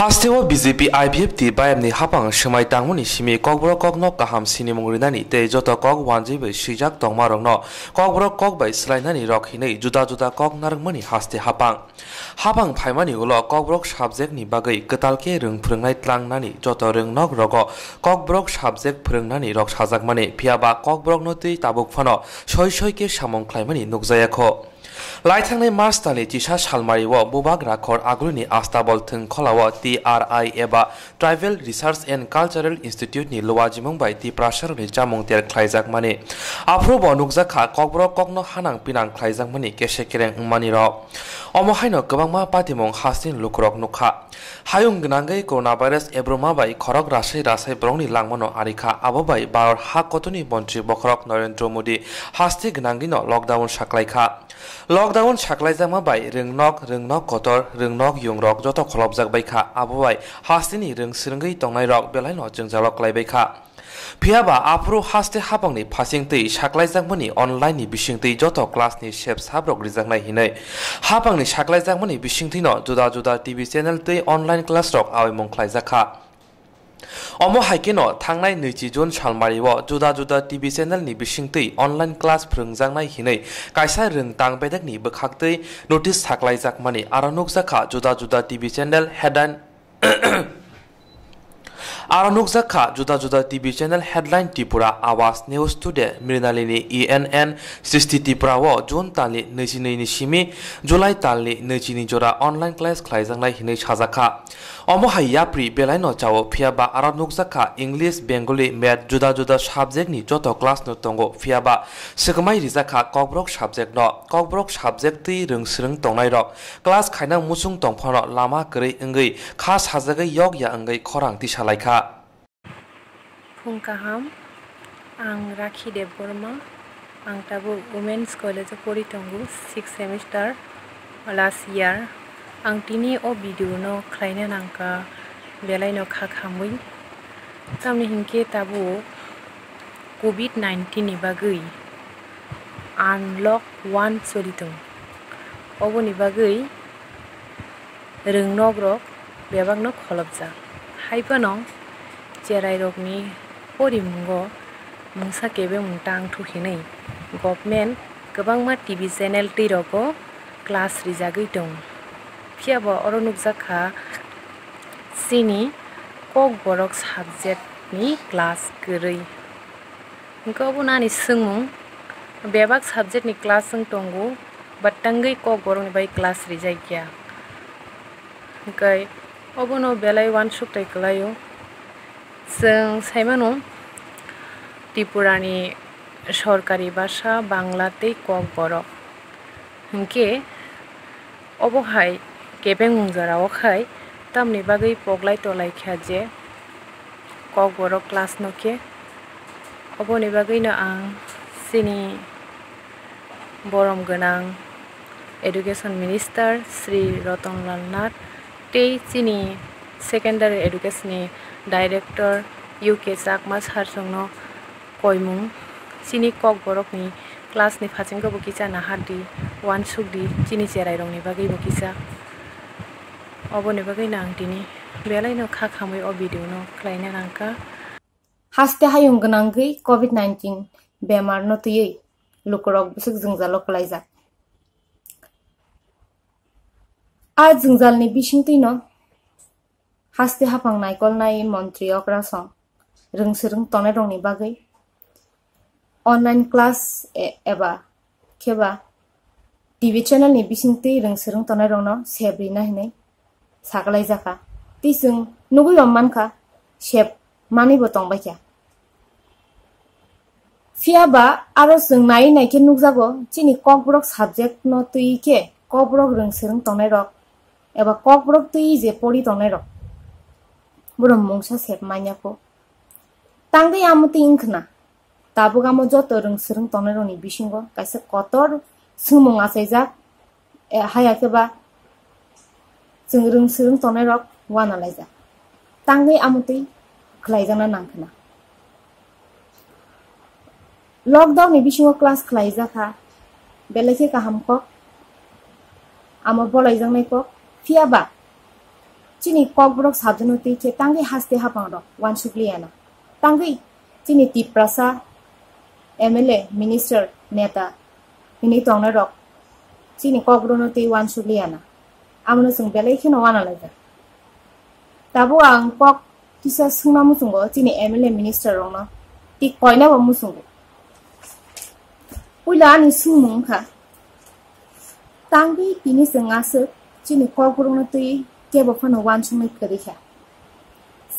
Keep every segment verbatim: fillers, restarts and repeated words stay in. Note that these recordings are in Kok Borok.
Hasteo B J P I P F T bayamni hapang swmai tangmani simi kokborok kokno kaham sinimung rinani tei joto kok wanjwi bai swijak tongmarokno kokborok kok bai swlainani rok hinwi juda juda kok narwkmani haste hapang. Hapang phaimani ulo kokborok subject ni bagwi kwtal khe rwng phwrwngnai tlangnani joto rwngnok rogo kokborok subject phwrwngnani rok sajakmani, phiyaba kokborokno twi tabuk phano soi soi khe samung khlaimani nukjayakho. Laithangnai March talni chisa salmario Bubak Rakhor Agulini Astabol Thwngkholao T R I eba Tribal Research and Cultural Institute ni luajimung bai Tiprasarokni chamung ter khlaijakmani. Aphuru bo nukjakha kokborok kokno hanang pinang khlaijakmani kese kereng wngmani rok. Omo haino kwbangma patimung hasteni lukurok nukha. Hayung gwnangwi coronavirus ebruma bai khorok rasai rasai borokni langmano arikha, abo bai Bharat ha kotorni montri bokhorok Narendra Modi haste gwnangwino lockdown saklaikha. Lockdown saklaijakma bai rwngnok, rwngnok kotor, rwngnok yungrok joto kholopjak baikha, abo bai hasteni rwng swrwngwi tongnairok belaino jwngjalo klaibaikha. Phiyaba aphuru haste hapangni phasingtwi saklaijakmani online ni bisingtwi joto class ni sep sabrok rijaknai hinwi hapangni saklaijakmani bisingtwino juda juda T V channel twi online class rok aoimung khlaijakha. Omo hai kheno thangnai nwichi June salmario juda juda T V channel ni bisingtwi online class phwrwngjaknai hinwi kaisa rwngtang bedekni bwkhaktwi notice saklaijakmani aro nukjakha juda juda T V channel headline Aro nukjakha juda juda T V channel headline Tripura, Awaz, News Today, Mrinalini, E N N, Srishti Tripura o June talni nwichi nwi ni simi July talni nwichi ni jora online class khlaijaknai hinwi sajakha. Omo hai yapri belaino chao, phiyaba aro nukjakha English, Bengali, Math juda juda subject ni joto class no tongo, phiyaba swkmai rijakha Kokborok subject no. Kokborok subject twi rwng swrwng tongnairok class khaina muchung tongphano lama kwrwi wngwi kha sajagwi yokya wngwi khorang tisalaikha. Phung kaham, ang Rakhi Debbarma, ang tabuk Women's College o pori tongo, sixth semester, last year. Ang tini o video no khlaina nangkha belaino kha khamwi. Tamni hinkhe tabuk covid nineteen ni bagwi unlock one choli tongo. Oboni bagwi rwngnokrok bebakno kholopjak. Hai phano cherairokni porimungo mungsa kebengmung tang thuk hinwi government kwbangma T V channel twirogo class rijagwi tongo. Phiyaba oro nukjakha chini Kokborok subject ni class kwrwi. Hwnkhe obo nani swngmung, bebak subject ni class wng tongo, but tangwi Kokborok ni bai class rijak ya. Hwnkhe obono belai uansuk tai kwlaio. Chwng saimano Tripura ni sorkari bhasha Bangla tei Kokborok. Hwnkhe obo hai kebengmung jorao khai tamni bagwi poklai tolai kha je Kokborok class no khe. Oboni bagwino ang chini borom gwnang Education Minister Shri Roton Lal Nath tei chini Secondary Education ni Director U K Chakma sir chwngno koimung, chini Kokborokni class ni phasingo bo kisa nahardi, uansukdi, chini cherairokni bagwi bo kisa. Oboni bagwino ang tini belaino kha khamwi o video no khlaina nangkha. Haste hayung gwnangwi covid nineteen bemar no twiwi lukurok bwswk jwngjalo kwlaijak. A jwngjalni bisingtwino haste haphang naikolnai montri okrasong rwng swrwng tongnairokni bagwi online class e-, eba kheba T V channel ni bisingtwi rwng swrwng tongnairokno sep rina hinwi sakalaijak kha. Tei chwng nugwi bo mankha, sep manwi bo tongbaikha. Phiya ba aro chwng naiwi naikhe nukjago, chini Kokborok subject no twiwi khe Kokborok rwng swrwng tongnairok eba Kokborok twiwi je pori tongnairok, borok mungsa sep manya kho. Tangwi amo twi wngkhna, tabuk amo joto rwng swrwng tongnairokni bisingo kaisa kotor swngmung achaijak, eh, haya khe ba chwng rwng swrwng tongnairok uanalaijak. Tangwi amo twi khlaijakna nangkhna. Lockdown ni bisingo class khlaijakha, belai khe kaham kok, amo bolaijaknai kok. Phiya ba chini Kokborok subject no twi khe tangwi haste hapang rok uansuk liya na. Tangwi chini Tiprasa M L A, minister, neta hinwi tongnai rok chini Kokborok no twi uansuk liya na. Amo no chwng belai kheno uana laijak. Tabuk ang kok kisa swngna muchungo chini M L A minister rokno, tei koina bo muchungo. Puila ani swngmung wngkha, tangwi tini chwng aswk chini Kokborokno twi kebo phano uansuknai kwrwi kha.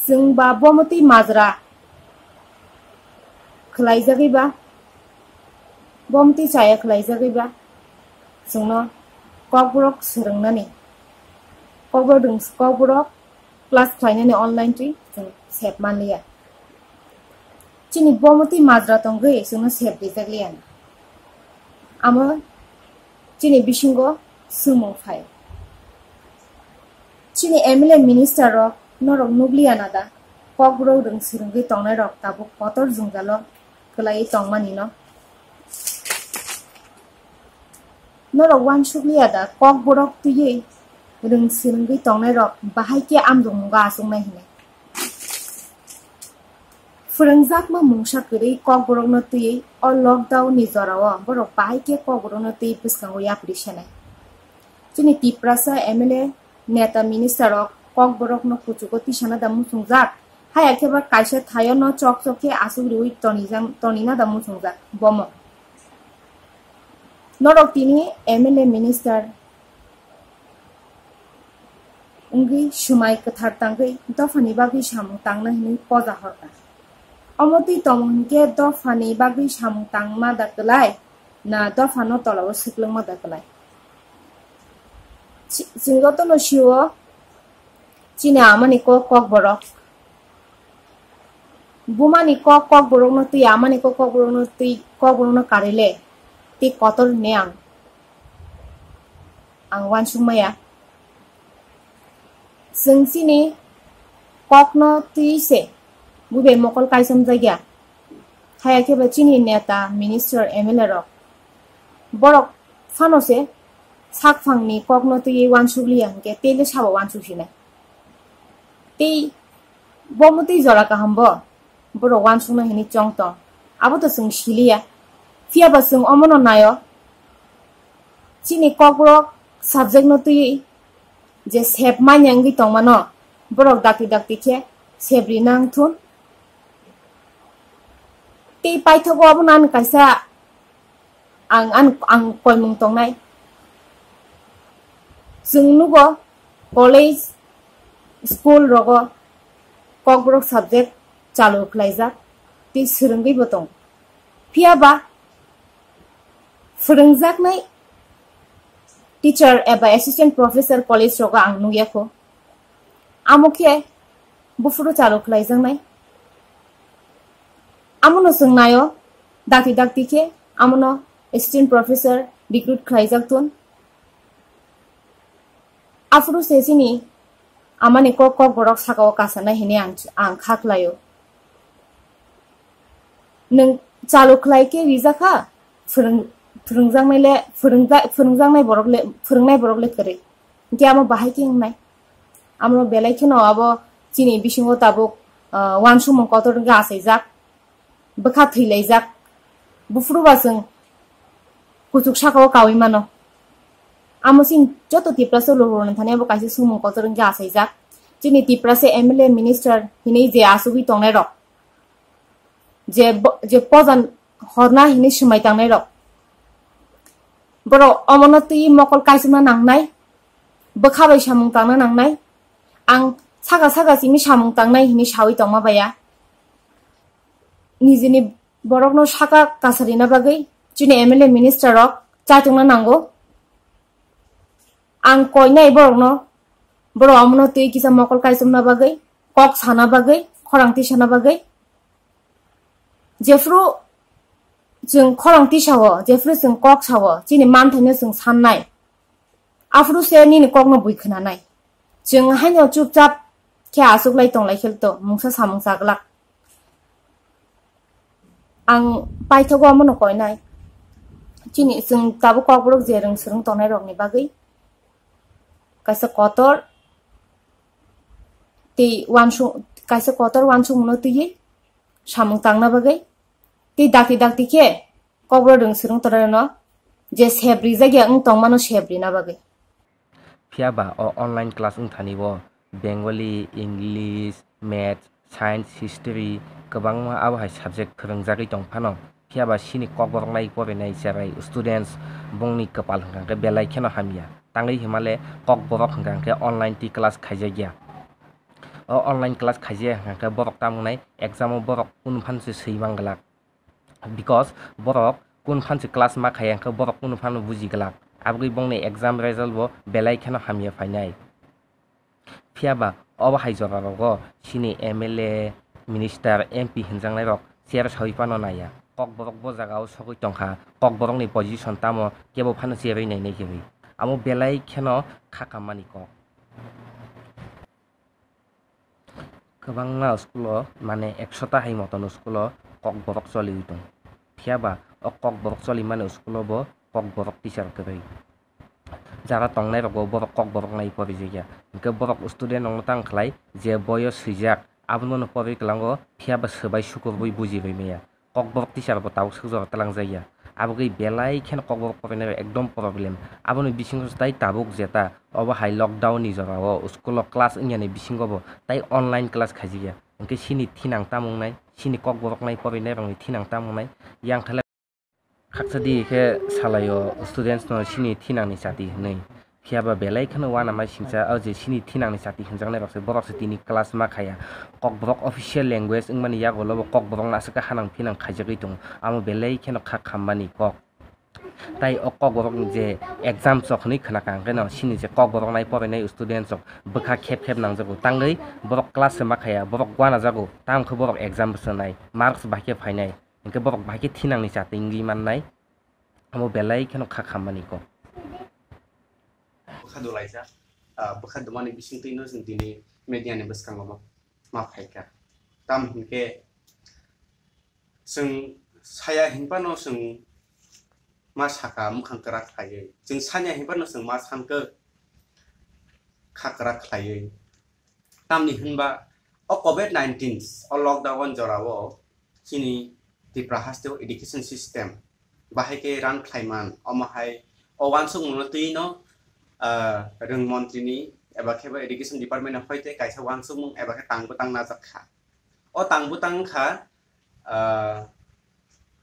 Chwng ba bomo twi majra khwlaijagwi ba, bomo twi chaya khwlaijagwi ba, chwngno Kokborok swrwngnani, Kokborok rwng-, Kokborok class khlainani online twi chwng sep manliya. Chini bomo twi majra tongwi chwngno sep rijak liya. Amo chini bisingo swngmung phai. Chini M L A minister rok norok nukliya na da, Kokborok rwng swrwngwi tongnai rok tabuk kotor jwngjalo kwlaiwi tongmani no. Norok uansuk liya da, Kokborok twiwi rwng swrwngwi tongnai rok bahai khe amjokmungo achuknai hinwi. Phwrwngjakma mungsa kwrwi Kokborokno twiwi o lockdown ni jorao borok bahai khe Kokborokno twi bwskango yapri senai. Chini Tiprasa M L A, neta, minister rok Kokborokno kuchugo tisana da muchungjak, haya khe ba kaisa thaio no chok chok khe aswk riwi tonijak, tonina da muchungjak bomo. Norok tini M L A, minister wngwi swmai kwthar tangwi dophani bagwi samung tangna hinwi poja horkha. Omo twi tongmung hinkhe dophani bagwi samung tangma da kwlai, na dophano tolao swklwngma da kwlai? Chi-, chwng jotono sio chini amani kok, Kokborok. Bumani kok, Kokborokno twi, amani kok, Kokborokno twi, Kokborokno karile tei kotor hinwi ang, ang uansukmaya. Chwng chini kokno twi se bubai mokol kaichomjakya. Haya khe ba chini neta, minister, M L A rok, borok phano se sakphangni kokno twiwi uansuk liya hinkhe tei le sabo uansuk sinai. Tei bo mwtwi jora kaham bo, borok uansukna hinwi chong tong, abo to chwng siliya. Phiya ba chwng omono naio, chini Kokborok subject no twiwi je sep manya wngwi tongmano, borok dakti dakti khe sep rina wngthun. Tei paithago abono ani kaisa ang, ang, ang koimung tongnai. Chwng nugo college, school rogo Kokborok subject chalu khlaijak tei swrwngwi bo tongo. Phiya ba phwrwngjaknai teacher eba assistant professor college rogo ang nukya kho. Amo khe buphuru chalu khlaijaknai. Amono chwng naio, dakti dakti khe amono assistant professor recruit khlaijak thun. Aphuru se chini amani kok, Kokborok sakao kasana hinwi ang, ang kha khlaio. Nwng chalu khlai khe rijak kha, phwrwng-, phwrwngjaknai le, phwrwngja-, phwrwngjaknai borok le, phwrwngnai borok le kwrwi. Hinkhe amo bahai khe wngnai. Amo belai kheno abo chini bisingo tabuk, ah, uansukmung kotor wngkhe achaijak. Bwkha thwilaijak. Buphuru ba chwng kuchuk sakao kaui mano. Amo chini joto Tiprasa lukurokni thani abo kaisa swngmung kotor wngkhe achaijak. Chini Tiprasa M L A, minister hinwi je achugwi tongnai rok, je bo-, je pojan horna hinwi swmai tangnai rok, borok omono twi mokol kaisima nangnai, bwkha bai samung tangna nangnai. Ang saka saka simi samung tangnai hinwi saui tongma baya. Nijini borokno saka kasarina bagwi chini M L A, minister rok chaichungna nango. Ang koinai borokno, borok omono twi kisa mokol kaichomna bagwi, kok sana bagwi, khorang tisana bagwi. Jephru chwng khorang tisao, jephru chwng kok sao, chini manthaino chwng sannai. Aphuru se nini kokno bui khwnanai. Chwng haino chupchap khe achuklai tonglai khe to mungsa samung chaglak. Ang paithago omono koinai. Chini chwng tabuk Kokborok je rwng swrwng tongnai rokni bagwi kaisa kotor tei uansuk, kaisa kotor uansukmungno twiwi samung tangna bagwi, tei dakti dakti khe kokborok rwng swrwng torano je sep rijak ya wng tongmano sep rina bagwi. Phiya ba o online class wng thani o Bengali, English, Maths, Science, History kwbangma abo hai subject phwrwngjagwi tong phano, phiya ba chini Kokborok nai porinai cherai students bongni kwpal hwnkha khe belai kheno hamya. Tangwi hwnmale Kokborok hwnkha khe online twi class khaijakya. O online class khaijaya hwnkha khe borok tamo wngnai exam o borok kunu phano se swi man glak. Because borok kunu phano se class ma khaiya hwnkhe borok kunu phano buji glak. Aboni bongni exam result bo belai kheno hamya phainai. Phiya ba obo hai jora rogo chini M L A, minister, M P hwnjaknai rok chair sawi phano naiya. Kokborok bo jaga o sogwi tongkha. Kokborok ni position tamo kebo phano chair wi nainai kwrwi. Amo belai kheno kha kammani kok. Kwbangma school o, mane ekshota hai motono school o Kokborok choliwi tong. Phiya ba o Kokborok cholimani school o bo Kokborok teacher kwrwi. Jara tongnai rogo borok Kokborok nai porijakya. Hinkhe borok student rokno tang khlai je boyo swijak, abono no porwi kwlango, phiya ba swbai sukurwi bujiwi maya. Kokborok teacher bo tabuk swk jora twlangjakya. Abogwi belai kheno Kokborok porinai rok ekdom problem. Aboni bisingo tai tabuk jeta obo hai lockdown ni jora o school o class wngya ni bisingo bo tai online class khaijakya. Hinkhe chini thinang tamo wngnai, chini Kokborok nai porinai rok ni thinang tamo wngnai. Yang thala khaksa di khe salai o students no chini thinang ni chati hwnwi. Phiya ba belai kheno uanama singcha o je chini thinang ni chati hwnjaknai rok se, borok se tini class ma khaiya. Kokborok official language wngmani yagulo bo Kokborok no aswk khe hanang phinang khaijagwi tongo. Amo belai kheno kha khammani kok. Tai o Kokborok ni je exam chok hwnwi khna kha, hwnkhe no chini je Kokborok nai porinai student chok bwkha khep khep nangjago. Tangwi borok class se ma khaiya, borok uanajago, tamo khe borok exam bwswnai, marks bahai khe phainai. Hinkhe borok bahai khe thinang ni chati wngwi mannai, amo belai kheno kha khammani kok. Bwkha dolaijak, ah, bwkha dumani bisingtwi no chwng tini media ni bwskango ma, ma phaikha. Tamo hinkhe chwng saya hinphano chwng ma sakha mwkhang kwrak khlaiwi, chwng sanya hinphano chwng ma sankha kha kwrak khlaiwi. Tamni hwnba o covid nineteen o lockdown jorao chini Tripura hasteo education system bahai khe run khlaiman, omo hai o uansukmungno twi no, ah, rwng montri ni eba khe bo education department ni hoite kaisa uansukmung eba khe tang bwtang najak kha. O tang bwtang wngkha, ah,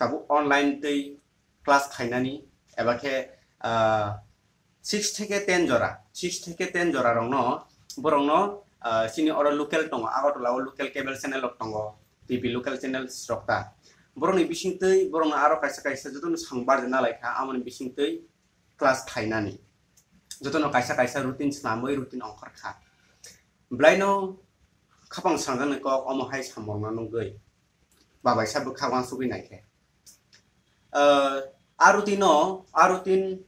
tabuk online twi class khainani eba khe, ah, six theke ten jora, six theke ten jora rokno, borokno, ah, chini oro local tongo, Agartala o local cable channel rok tongo, T V local channels rok ta. Borokni bisingtwi borokno aro kaisa kaisa jotono samung barjak nalaikha, amoni bisingtwi class khlainani. Jotono kaisa kaisa routine swnamwi routine ongkhorkha. Bwlaino khapang sangjaknai kok omo hai samungno nugwi. Babaisa bwkha uansugwi naikhe. Ah, a routine-o, a routine,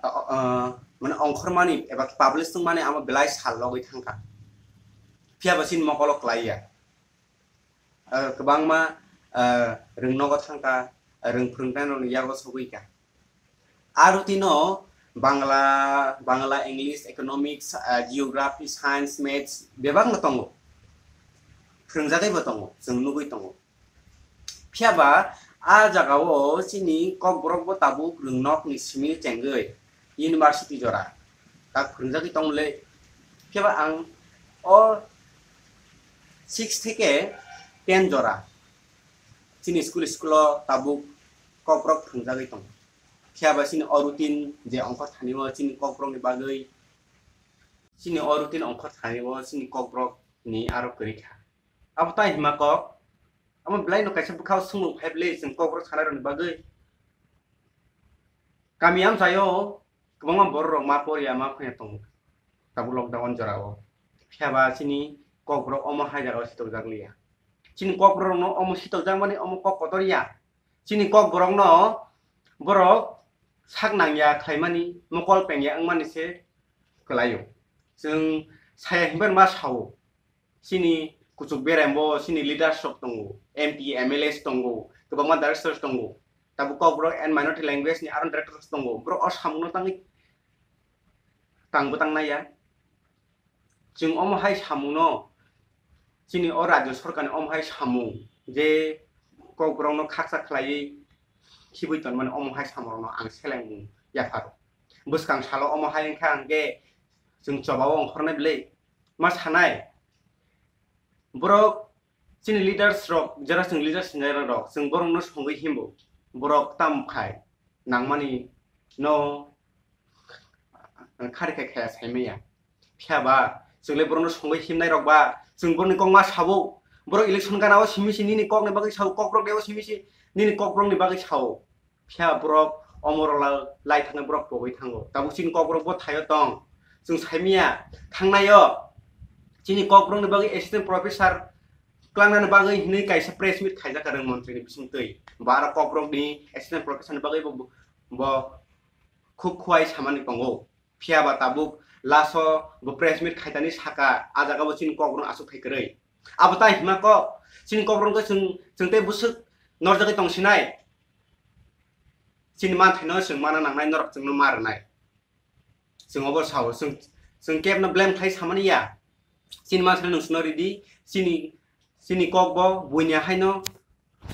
ah, ah, mane ongkhormani eba khe publish wngmani amo belai sal logwi thangkha. Phiya bo chini mokolo klaiya. Ah, kwbangma, ah, rwng nogo thangkha, rwng phwrwngnairokni yago sogwi kha. A routine-o Bangla, Bangla, English, Economics, ah, Geography, Science, Maths bebakno tongo. Phwrwngjagwibo tongo, chwng nugwi tongo. Phiya ba a jagao chini Kokborok bo tabuk rwngnokni simi chengwi university jora tak phwrwngjagwi tongmole. Phiya ba ang o six theke ten jora chini school, school-o tabuk Kokborok phwrwngjagwi tongo. Phiya ba chini o routine je ongkhor thani o chini Kokborokni bagwi, chini o routine ongkhor thani o chini Kokborokni aro kwrwi kha. Abo tai hima kok, amo belaino kaisa bwkhao swngmung phai bwle chwng Kokborok sanairokni bagwi. Kami amchaio kwbangma bororok ma porya ma phwnya tongo tabuk lockdown jorao. Phiya ba chini Kokborok omo hai jagao sitokjak liya. Chini Kokborokno omo sitokjakmani omo kok kotor ya. Chini Kokborokno borok sak nangya khlaimani, mokol pengya wngmani se kwlaio. Chwng saya hinba ma sao. Chini kuchuk berembo chini leaders rok tongo, M P, M L As tongo, kwbangma directors tongo. Tabuk Kokborok and minority language ni aro directors tongo. Borok o samungno tangwi tangbo tangnai ya. Chwng omo hai samungno chini o rajyo sorkarni omo hai samung je kokborokno khaksa khlaiwi khibwi tonmani omo hai samungrokno ang selengmung yapharo. Bwskang salo omo hai wngkha hwnkhe chwng chobao ongkhornai bwlwi ma sanai. Borok chini leaders rok, jera chwng leaders hinjak rok, chwng borokno songwi himbo. Borok tamo khai nangmani no khari khai khaya saimaya. Phiya ba chwng le borokno songwi himnai rok ba, chwng borokni kok ma sabo. Borok election gana o simi si nini kokni bagwi sao, kokborok de o simi si nini kokborokni bagwi sao. Phiya borok omorok la-, lai thangwi borok pogwi thango. Tabuk chini kokborok bo thaio tong. Chwng saimaya thangnai o chini kokborokni bagwi assistant professor klangnani bagwi hinwi kaisa press meet khaijak kwrwng montri ni bisingtwi. Bo aro kokborokni assistant professor ni bagwi bo, bo khuk khuwai samani tongo. Phiya ba tabuk last o bo press meet khaitani saka, a jaga bo chini kokborok aswk thai kwrwi. Abo tai hima kok, chini kokborok wngkha chwng, chwng tei bwswk norjagwi tong sinai. Chini manthaino chwng mana nangnai, norok chwngno ma rwnai. Chwng obo sao, chwng, chwng kebno blame khlai samani ya. Chini manthaino nwng sino ridi, chini, chini kokbo buini haino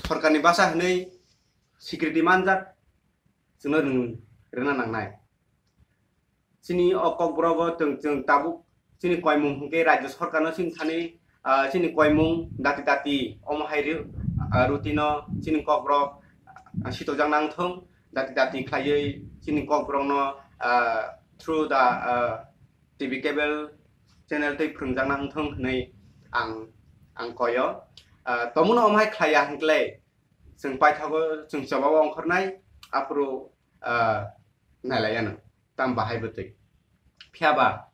sorkarni basa hwnwi security manjak, chwngno rwng-, rwna nangnai. Chini o kokborok o chwng, chwng tabuk chini koimung hwnkhe rajyo sorkarno chini thani, ah, chini koimung dati dati omo hai ri-, ah, routine o chini kokborok, ah, sitojak nang thung, dati dati khlaiwi chini kokborokno, ah, through the, ah, T V cable channel tei phwrwngjak nang thung hwnwi ang, ang koyo. Ah, tomono omo hai khlaiya hwnkhe chwng paithago chwng chobao ongkhornai, aphuru, ah, nailaiya nang. Tam bahai bwtwi. Phiya ba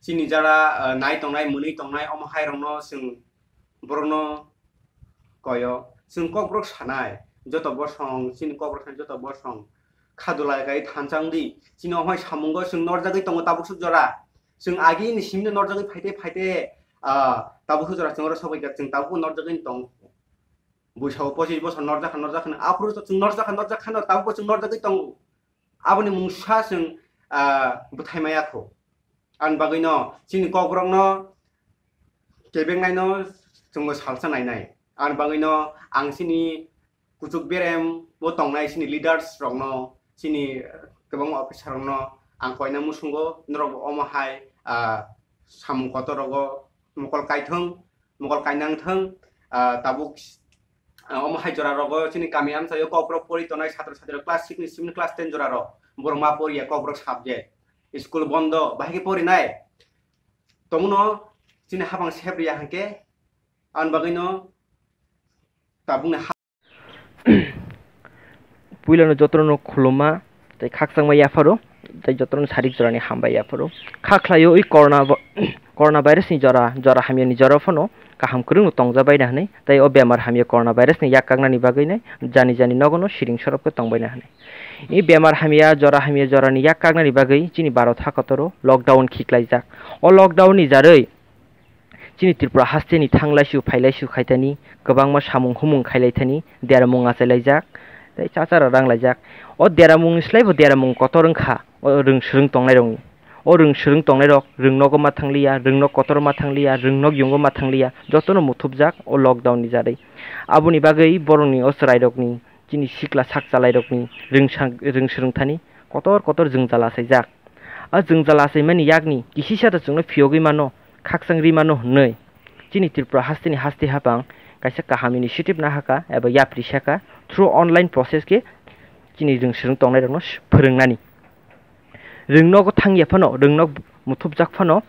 chini jara, ah, nai tongnai, mwnwi tongnai, omo hai rokno chwng borokno koyo. Chwng kokborok sanai, joto bosong, chini kokborok sanai joto bosong. Khadulai kai thansa wngdi. Chini omo hai samungo chwng norjagwi tongo tabuk suk jora. Chwng agini simino norjagwi phaite phaite, ah, tabuk suk jora chwng oro sokoi kha, chwng tabuk norjagwi tong. Buisao pochis bosor norjakha, norjakha, aphuru to chwng norjakha, norjakha no, tabuk bo chwng norjagwi tongo. Aboni mungsa chwng, ah, bwthai maya kho. Ani bagwino chini kokborokno kebengnaino chwngbo salsa nainai. Ani bagwino ang chini kuchuk berem bo tongnai chini leaders rokno, chini, eh, kwbangma officer rokno ang koina muchungo, norok bo omo hai, ah, samung kotor rogo mokol kaithung. Mokol kainang thung, ah, tabuk, ah, omo hai jora rogo chini kami amchaio kokborok pori tongnai satro satri class six ni simi class ten jora rok borok ma poriya kokborok subject, school bondo, bahai khe porinai. Tomono chini hapang sep riya hwnkhe ani bagwino tabukni ha- Puilano jotono khuluma tei khakchangma yapharo tei jotono sarik jorani hambai yapharo. Kha khlaio ui corona bo-, corona virus ni jora, jora hamyani jora phano kaham kwrwngno tongjabaina hwnwi tei o bemar hamya corona virus ni yak kaknani bagwino jani jani nogono siring sorop khe tongbaina hwnwi. I bemar hamya jora hamya jorani yak kaknani bagwi chini Bharat hakotoro lockdown khiklaijak. O lockdown ni jarwi chini Tripura hasteni thanglaisu phailaisukhaithani kwbangma samung humung khailaithani deramung achailaijak tei chachara ranglaijak. O deramungni slaibo deramung kotor wngkha o rwng swrwng tongnairokni. O rwng swrwng tongnairok rwngnogo ma thangliya, rwngnog kotor ma thangliya, rwngnog yungo ma thangliya, jotono muthupjak o lockdown ni jarwi. Aboni bagwi borokni o chwrairokni chini sikla sak chalairokni rwngsa-, rwng swrwngthani kotor kotor jwngjal achaijak. A jwngjal achaimani yakni kisisa da chwngno phiyogwi mano, khakchang ri mano hwnwi chini Tripura hasteni haste hapang kaisa kaham initiative nahaka eba yapri saka through online process khe chini rwng swrwng tongnairokno s-, phwrwngnani. Rwngnogo thangya phano, rwngnog muthupjak phano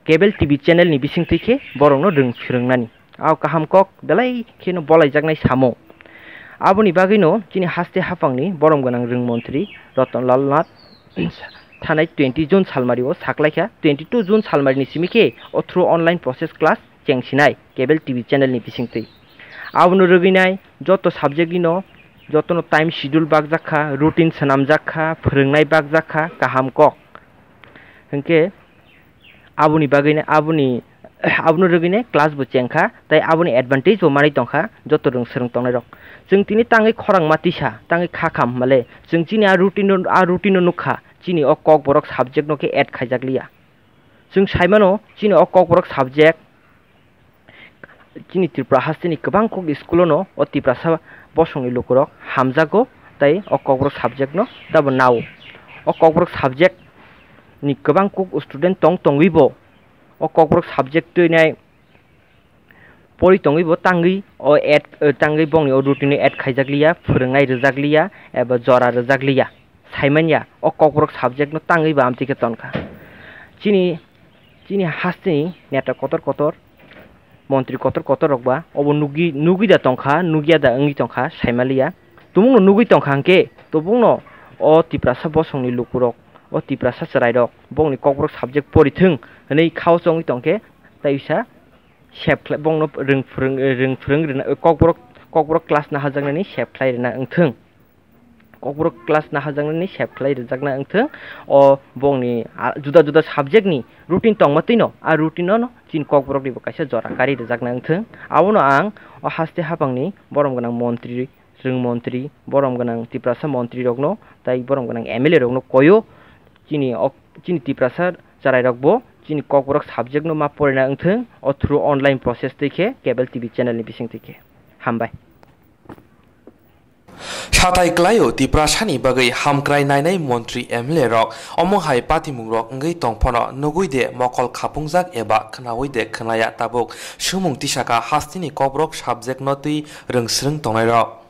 cable T V channel ni bisingtwi khe borokno rwng swrwngnani. Ao kaham kok belai kheno bolaijaknai samung. Aboni bagwino chini haste haphangni borom gwnang rwng montri Ratan Lal Nath thanai twenty June salmario saklaikha, twenty two June salmarini simi khe o through online process class chengsinai cable T V channel ni bisingtwi. Abono rwgwinai joto subject ni no jotono time schedule bakjak kha, routine swnamjak kha, phwrwngnai bakjak kha, kaham kok. Hinkhe aboni bagwino, aboni, abono rwgwino class bo chengkha, tei aboni advantage bo manwi tongkha joto rwng swrwng tongnairok. Chwng tini tangwi khorang ma tisa, tangwi kha kham male, chwng chini a routine no, a routine no nukha, chini o kokborok subject no khe add khaijakliya. Chwng saimano, chini o kokborok subject Chini Tripura hasteni kwbang kok school-o no o Tiprasa bosongni lukurok hamjago tei o Kokborok subject-no tabo nao. O Kokborok subject-ni kwbang kok student tong tongwibo o Kokborok subject twinai pori tongwibo tangwi o add, eh, tangwi bongni o routine-o add khaijakliya, phwrwngnai rwjakliya eba jora rwjakliya. Saimanya o Kokborok subject-no tangwi ba amtwi khe tonkha. Chini, chini hasteni neta kotor kotor, montri kotor kotor rok ba obo nugwi, nugwi da tongkha, nugya da wngwi tongkha, saimaliya. Tumungno nugwi tongkha hwnkhe, tubungno o Tiprasa bosongni lukurok, o Tiprasa chwrairok, bongni Kokborok subject porithwng hwnwi khao chongwi tongkhe, tei uisa sep khlai, bongno rwng phwrwng, rwng phwrwng rwna, Kokborok, Kokborok class naharjaknani sep khlai rwna wngthwng. Kokborok class naharjaknani sep khlai rwjakna wngthwng. O bongni, a, juda juda subject-ni routine tongma twino, a routine-o no chini Kokboroknibo kaisa jora karwi rwjakna wngthwng. Abono ang o haste haphangni borom gwnang montri, rwng montri, borom gwnang Tiprasa montrirokno tei borom gwnang M L A rokno koyo, chini ok-, chini Tiprasa chwrairokbo chini Kokborok subject-no ma porina wngthwng, o through online process twi khe cable T V channel-ni bising twi khe. Hambai. Sathai klaio Tiprasani bagwi hamkrai nainai montri M L A rok, omo hai patimungrok wngwi tongphano nugwi de mokol khapungjak eba khnaui de khnaya tabuk swngmung tisaka hasteni Kokborok subject-no twi rwngsrwng tongnairok.